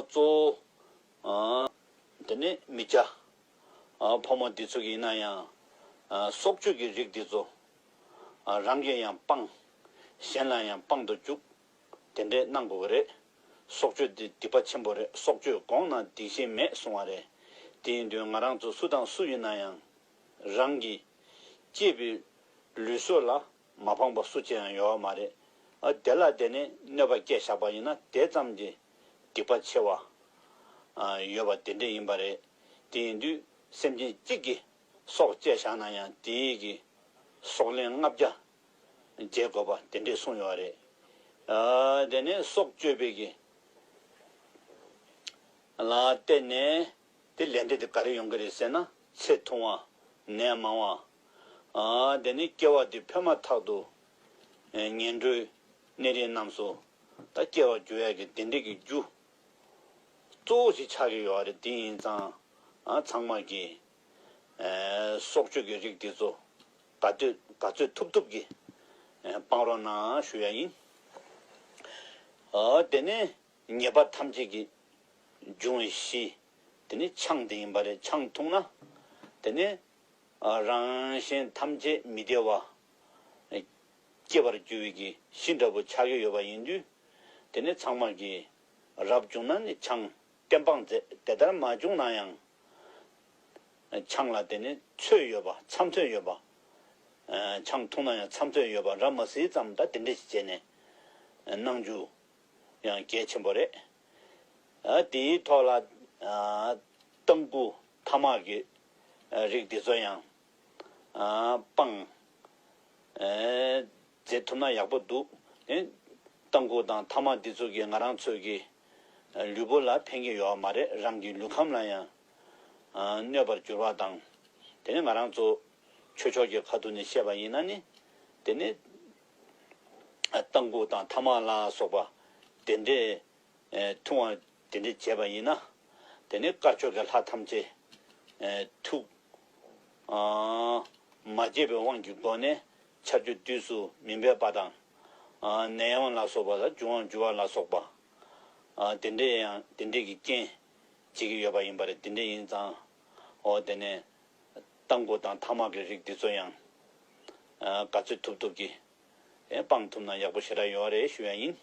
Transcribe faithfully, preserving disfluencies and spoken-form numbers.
གཙོ་བོ་དེ་ནི་མི་སྐྱ་ཕོ་མོ་འདི་ཚོ་གི་ཡིན་ན་ཡང་སྲོག་གཅོད་ཀྱི་རིགས་འདི་ཚོ་རང་གིས་ཡང་སྤང་། གཞན་ལ་ཡང་སྤང་དུ་བཅུག། དེ་འདྲས་གནང་དགོས་ཀྱི་རེད། སྲོག་གཅོད་འདི་སྡིག་པ་ཆེན་པོ་རེད། སྲོག་གཅོད་གོང་ན་སྡིག་ཅན་མེད་གསུང་བ་རེད། དེ་ཡིན་དུས་ང་རང་ཚོ་སུ་དང་སུ་ཡིན་ན་ཡང་རང་གི་གཅེས་པའི་ལུས་སྲོག་ལ་མ་ཕངས་པ་སུ་གཅིག་ཡང་ཡོད་པ་མ་རེད། ཨ་དེ་ལ་དེ་ནས་གནོད་པ་སྐྱེལ་བཞག་པ་ཡིན་ན་དེ་ཙམ་གྱིས་སྡིག་པ་ཆེ་བ་ཡོད་པ་དེ་འདྲས་ཡིན་པ་རེད། དེ་ཡིན་དུས་སེམས་ཅན་གཅིག་གི་སྲོག་བཅད་བཞག་ན་ཡང་དེའི་གི་སྲོག་ལན་ལྔ་བརྒྱ་འཇལ་དགོས་པ་དེ་འདྲས་གསུངས་ཡོད་རེད། ཨ་དེ་ནས་སྲོག་གཅོད་པའི་གི་ལ་བརྟེན་ནས་དེ་ལས་འབྲས་དེ་ག་རེ་ཡོང་གི་རེད་ཟེར་ན། ཚེ་ཐུང་བ། ནད་མང་བ། ཨ་དེ་ནས་སྐྱེ་བ་དེ་འཕོས་མ་ཐག་ཏུ་ངན་འགྲོའི་གནས་རིས་རྣམས་སུ་ད་སྐྱེ་བར་འགྱུར་ཡ་གི་དེ་འདྲས་ཀྱི་རྒྱུ་གཙོ་བོ་ཞིག་ཆགས་ཀྱི་ཡོད་རེད། དེ་ཡིན་ཙང་ཨ་ཚང་མ་གིས་ཨ་སྲོག་གཅོད་ཀྱི་རིགས་དེ་ཚོ་ག་ཚོད་ག་ཚོད་ཐུབ་ཐུབ་ཀྱིས་ཨ་སྤང་རོགས་གནང་ཞུ་ཡ་ཡིན། ཨ་དེ་ནས་ཉེས་པ་ཐམས་ཅད་ཀྱི་འབྱུང་བའི་གཞི་དེ་ནི་ཆང་དེ་ཡིན་པ་རེད། ཆང་འཐུང་ན་དེ་ནི་ཨ་རང་གཞན་ཐམས་ཅད་མི་བདེ་བ་སྐྱེ་བར་འགྱུར་བའི་གི་གཞི་འདྲ་པོ་ཆགས་ཀྱི་ཡོད་པ་ཡིན་དུས། དེ་ནི་ཚང་མ་གིས་རབ་བྱུང་ན་ནི་ཆང་བསྟེན་སྤང་མཛད། དེ་ལྟར་མ་བྱུང་ན་ཡང་ཆང་ལ་དེ་ནི་ཚོད་ཡོད་པ། ཚམ་ཚོད་ཡོད་པ། ཨ་ཆང་འཐུང་ན་ཡང་ཚམ་ཚོད་ཡོད་པ། རབ་མ་ཟིན་ཙམ་ད་དེ་འདྲ་ཞིག་བྱས་ནས་གནང་རྒྱུ་ཡང་གལ་ཆེན་པོ་རེད། ཨ་དེའི་ཐོག་ལ་ཨ་ཏམ་ཁུ་ཐ་མག་གི་ཨ་རིགས་འདི་ཚོ་ཡང་ཨ་སྤང་ཨ་མཛད་ཐུབ་ན་ཡག་པོ་འདུག། ཨེ་ཏམ་ཁུ་དང་ཐ་མག་འདི་ཚོ་གིས་ང་རང་ཚོའི་གི་ལུས་པོ་ལ་ཕན་གྱི་ཡོད་མ་རེད། རང་གི་ལུས་ཁམས་ལ་ཡང་ཨ་གནོད་པར་འགྱུར་བ་དང་། དེ་ནས་ང་རང་ཚོ་ཆོས་ཕྱོགས་ཀྱི་ཁ་ཐུག་ནས་བཤད་པ་ཡིན་ན་ནི། དེ་ནི་ཏམ་ཁུ་དང་ཐ་མག་ལ་སོགས་པ་དེ་འདྲས་ཨེ་འཐུང་བ་དེ་འདྲས་བྱས་པ་ཡིན་ན། དེ་ནི་དཀར་ཕྱོགས་ཀྱི་ལྷ་ཐམས་ཅད་ཨེ་ཐུགས་ཨ་མ་བརྗེད་པའི་དབང་གི་སྒོ་ནས་ཆར་ཆུ་དུས་སུ་མི་འབབ་པ་དང་། ཨ་ནད་ཡམས་ལ་སོགས་པ་དང་། འབྱུང་བ་འགྱུར་བ་ལ་སོགས་པ་ཨ་དེ་འདྲས་ཡང་དེ་འདྲས་ཀྱི་རྐྱེན་བྱེད་ཀྱི་ཡོད་པ་ཡིན་པ་རེད། དེ་འདྲས་ཡིན་ཙང་འོ་དེ་ནས་ཏམ་ཁུ་དང་ཐ་མག་གི་རིགས་འདི་ཚོ་ཡང་ཨ་ག་ཚོད་ཐུབ་ཐུབ་ཀྱིས་ཨེ་སྤང་ཐུབ་ན་ཡག་པོ་ཞེ་དྲག་ཡོད་རེད་ཞུ་ཡ་ཡིན།